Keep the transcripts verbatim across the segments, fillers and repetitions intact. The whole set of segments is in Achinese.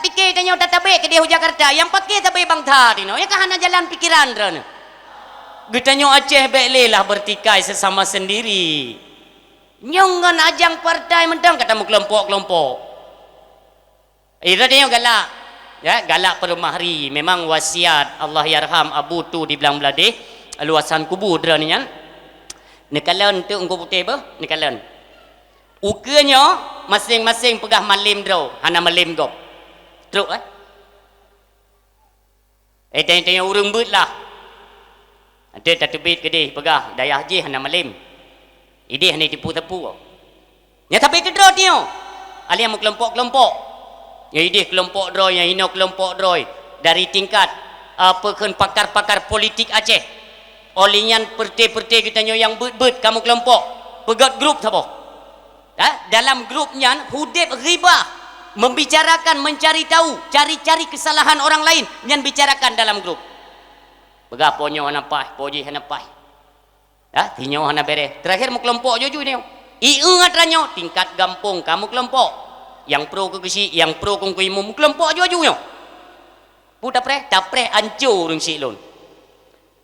Pike tanyoe tatabek keudeh u Jakarta, nyang pake sabe bangsa tinoe, nyang ka hana jalan pikiran droeneuh. Geutanyoe Aceh bèk lé lah bertikai sesama sendiri. Nyang ngon ajang partai mantong ka tameukelompok-kelompok. Eh, tanyoe galak. Ya, galak peureumah ri. Memang wasiat Allahyarham Abu Tu di Blang Bladeh, luasan kubu droeneuh nyan. Neukalon teuk Teungku Putéh beuh, neukalon. Ukeue nyoe maséng-maséng peugah malem droe, hana malem gob. Trok, eh? Eh, tanyoe-tanyoe ureueng beuet lah. Até tateubiet keudeh peugah dayah jih hana malem. Ideh hana jiteupeu-teupeu. Nyan sabe keudroe tanyoe. Alèh meukelompok-kelompok. Nyang ideh kelompok droe, nyang inoe kelompok droe. Dari tingkat, apa kheun, pakar-pakar politik Aceh. Óh lheueh nyan peureté-peureté geutanyoe nyang beuet-beuet ka meukelompok. Peugöt grup saboh. Ha? Dalam grup nyan udeb ghibah, membicarakan, mencari tahu, cari-cari kesalahan orang lain, nyan bicarakan dalam grup. Peugah po nyoe hana paih, po jih hana paih. Ha? Sinyoe hana bereh. Terakhir meukelompok juju nyoe. Ieu atra nyoe tingkat gampông ka meukelompok. Nyang pro keu geuchik, nyang pro keu imum, meukelompok juju nyoe. Peue tapreh? Tapreh ancô ureueng chik lôn.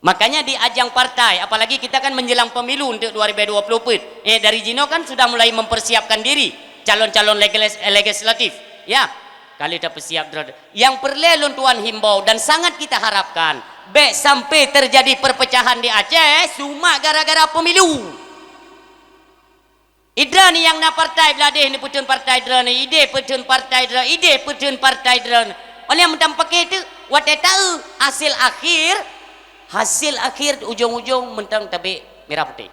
Makanya di ajang partai, apalagi kita kan menjelang pemilu untuk dua ribu dua puluh empat. Eh, dari jinoe kan sudah mulai mempersiapkan diri calon-calon legis-, legislatif. Ya, ka lheueh tapeusiap droe. Nyang peureulèe lôn tuan himbau dan sangat kita harapkan, bèk sampai terjadi perpecahan di Aceh cuma gara-gara pemilu. Idroeneuh nyang na partai Bladeh neupeutheun partai droeneuh, ideh peutheun partai droe, ideh peutheun partai droeneuh. Óh lheueh nyan mantong pake teuk, watèe taeu hasil akhir, hasil akhir ujong-ujong mantong tabek merah putéh.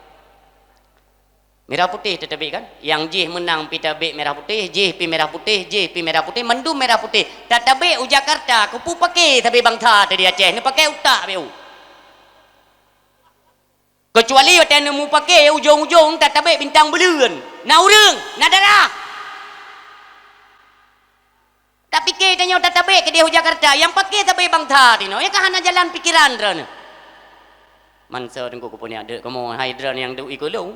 Merah putéh tatabek kan? Nyang jih meunang pi tabek merah putéh, jih pi merah putéh, jih pi merah putéh, mandum merah putéh. Tatabek u Jakarta, keupeue pake sabe bangsa tadi Aceh, neupake utak beu. Keucuali watèe neumupake ujong-ujong tatabek bintang buleuen. Na ureueng, na darah. Tapike tanyoe tatabek keudeh u Jakarta, nyang pake sabe bangsa tinoe, nyang ka hana jalan pikiran droeneuh. Manso teungku kupeuniak deuek kamoe, hai droeneuh nyang duek ikulong.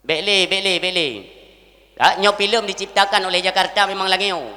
Bèk lé, bèk lé, bèk lé. Ha, nyoe filem diciptakan oleh Jakarta memang lagèe nyoe.